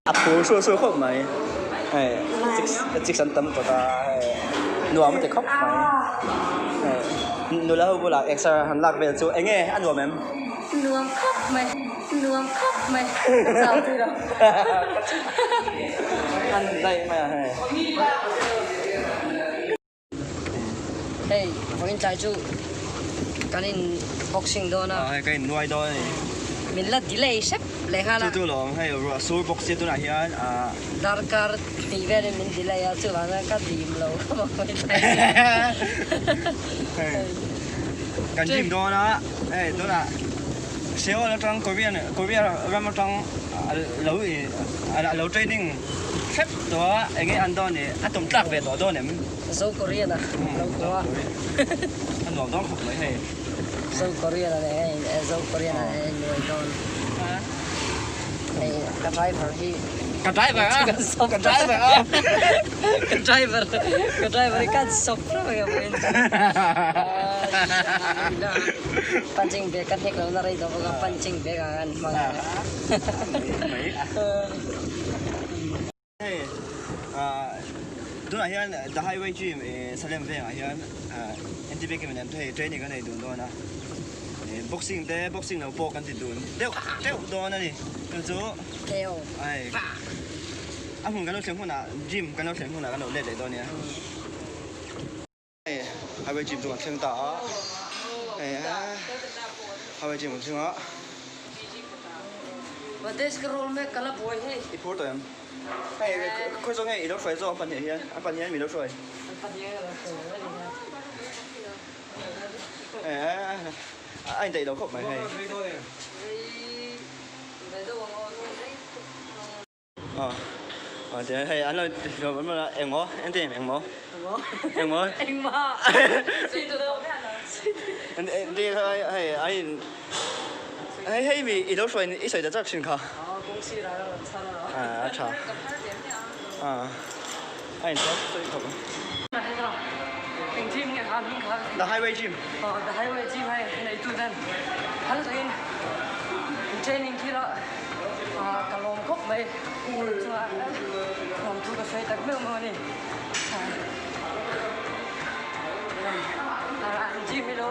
A phur suh suh khawp mai. Hei chicks chicks an tam tawt a hei nuam a ti khawp mai. Hei nula ho bulah exer han lak vel chu eng nge a nuam em? Nuam khawp mai, nuam khawp mai ka chau tih lo. Han daih mai a hei. Hei vawiin tlai chu kan in boxing dawn a. Hei ka in nuai dawn a ni. Min la delay hrep leh nghal a. Chu chu lawm hei ruah sur bawk sia tunah hian ah. Darkar hnih velin min delay a chuvang chuan ka dim lo ka vawiin tlai chu. Hei kan gym dawn a hei tunah Seoul atang Korean Korea ram atang lo in a lo training hrep tawh a eng nge an dawn ni a tum tlak ve tawh dawn em? Zo Korean a lo tawh a. A nuam dawn khawp mai hei. Zo Korean a nen Zo Korean a nen nuai dawn. Hei ka driver hi. Ka driver a ka driver a. Ka driver ka driver hi kan sawp reuh eng emaw in chu. Punching bag ka hnek lohna rei tawh bawk a punching bag ah kan hmang a. Hei tunah hian The Highway Gym Salem vengah hian NTP Kim nen hei training kan nei dun dawn a, boxing te boxing lo pawh kan ti dun deuh deuh dawn a ni. Chu chu hei a hmun kan lo thlen hunah gym kan lo thlen hunah kan lo let leh dawn nia. Hei Highway Gym chu kan thleng ta a, hei Highway Gym kan thleng a. I phur tawh em? Hei khawi zawk nge i lo hruai zawk a pahnih hian a pahnih hian mi lo hruai. A indaih lo khawp mai hei. Hei an lo engmaw entir em engmaw engmaw entir kha hei a in hei hei mi i lo hruai i sawi ta chak thin kha a tha a in chhuak sawi khawp The Highway Gym The Highway Gym hei neitu ten phal takin training thil a Ka lawm khawp mai chuan lawmthu ka sawi tak meuh meuh a ni. An gym hi lo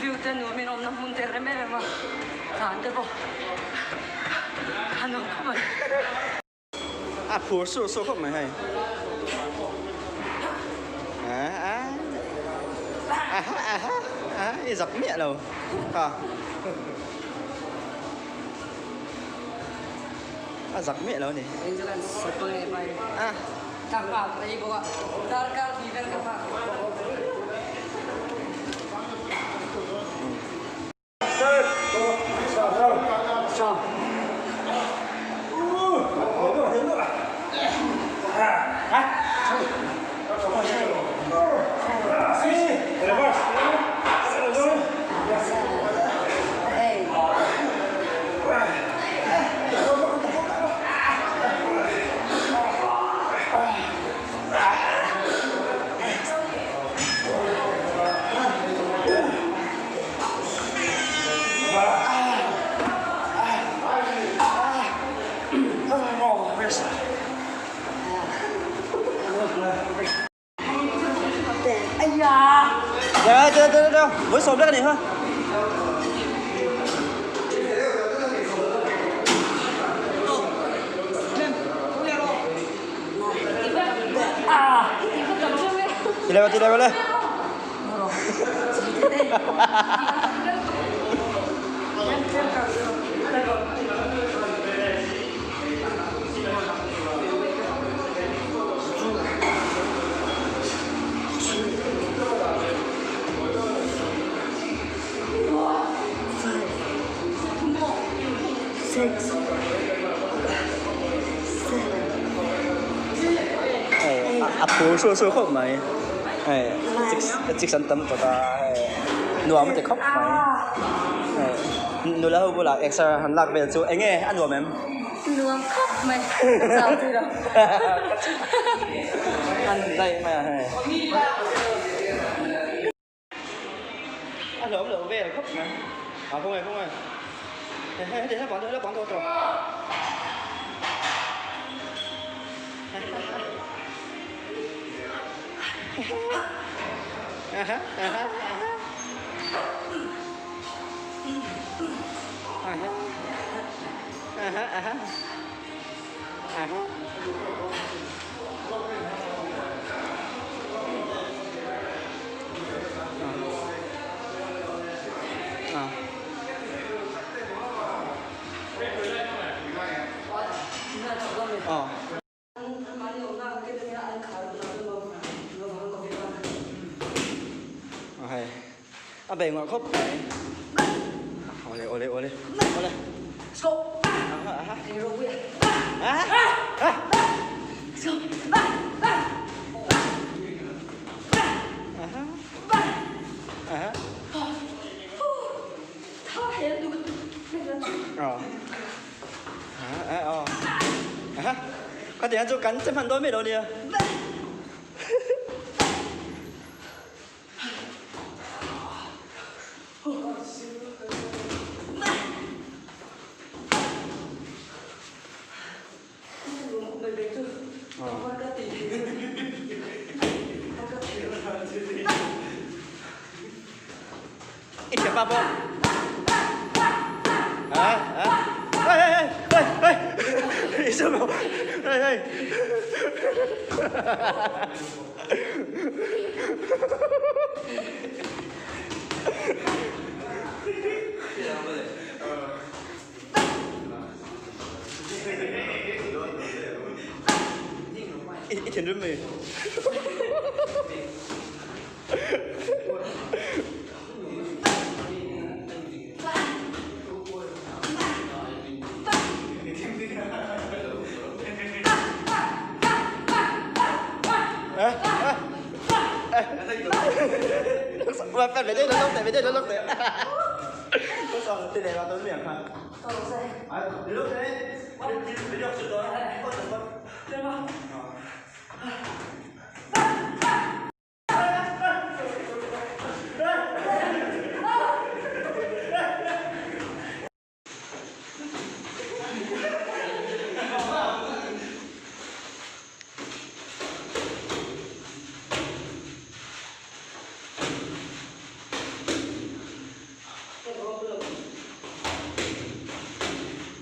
view te nuamin awmna hmun te rem em em a, tlan te pawh a nuam khawp mai. A phur sur sur khawp mai hei. Aha aha aha i zak miah lo kha. A zak miah lo a ni. A. Với sổ biết này ha. Đi lên, đi lên, đi lên. Hei a phur sur sur khawp mai hei chicks an tam tawt a hei nuam a ti khawp mai hei nula ho bulah exer han lak vel chu eng nge a nuam em? Nuam khawp mai ka chau tih lo. Han daih mai a hei. A hlawm loh vel khawp mai. A khawngaih khawngaih. Hei hei heti hla bang hla bang tawh tawh. Hei a bei ngawrh khawp mai awle awle awle awle Khatiang chu kan che hman dawn mai lo nia. I thiam pa pawh. Hả? Hả? Ê ê ê ê ê. I sao mà. Ê ê. I i thinrim mi.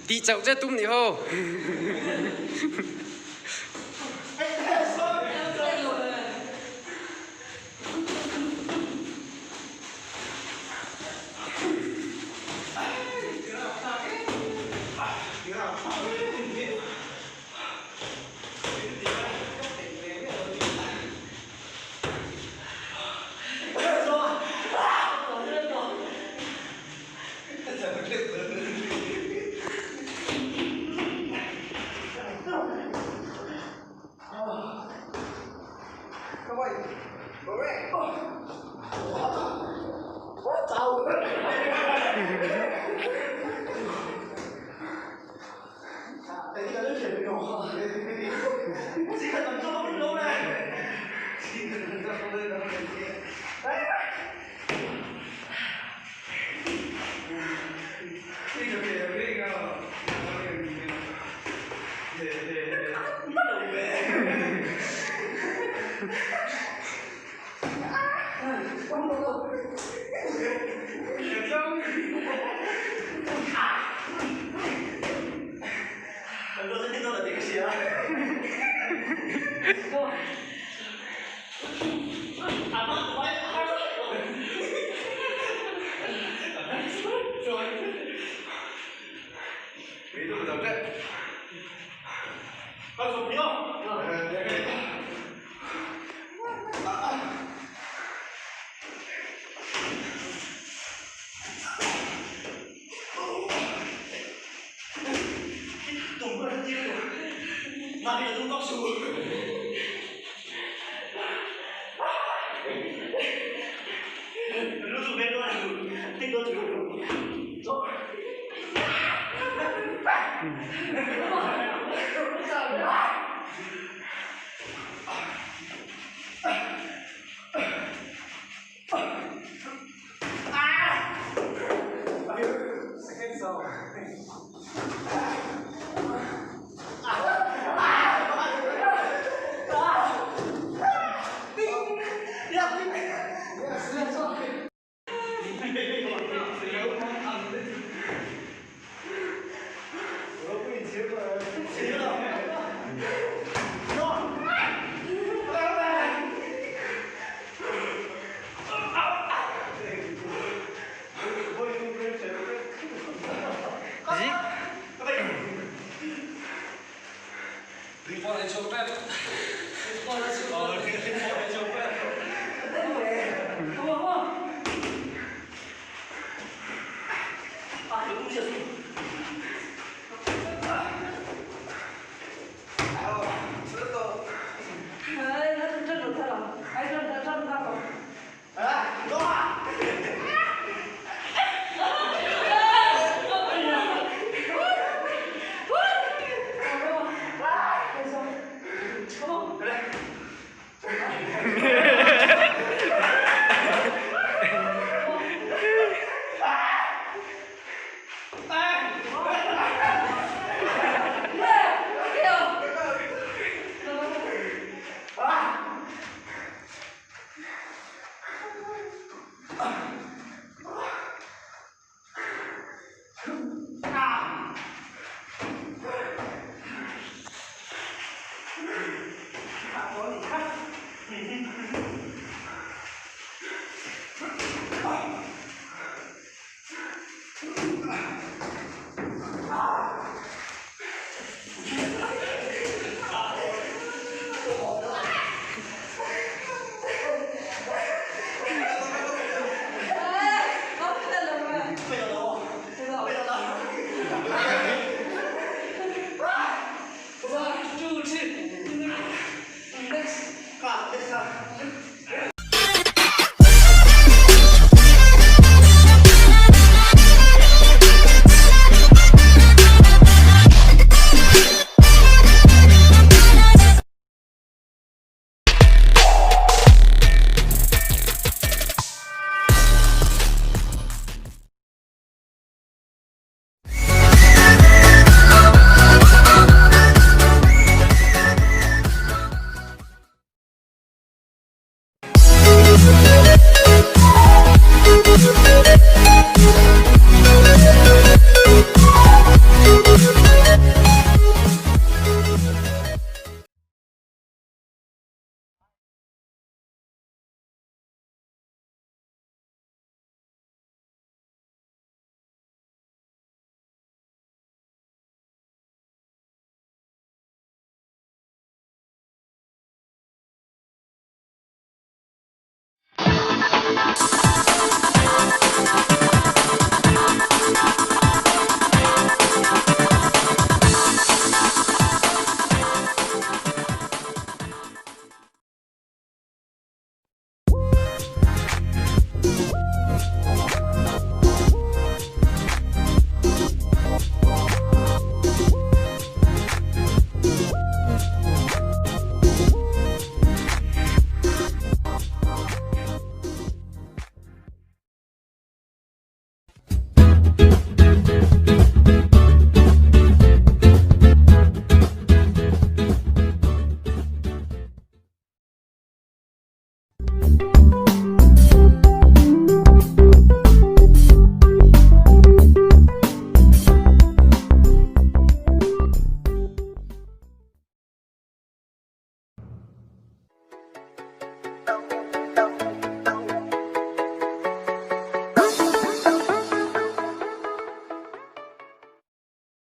Tih chauh che tum ni ho.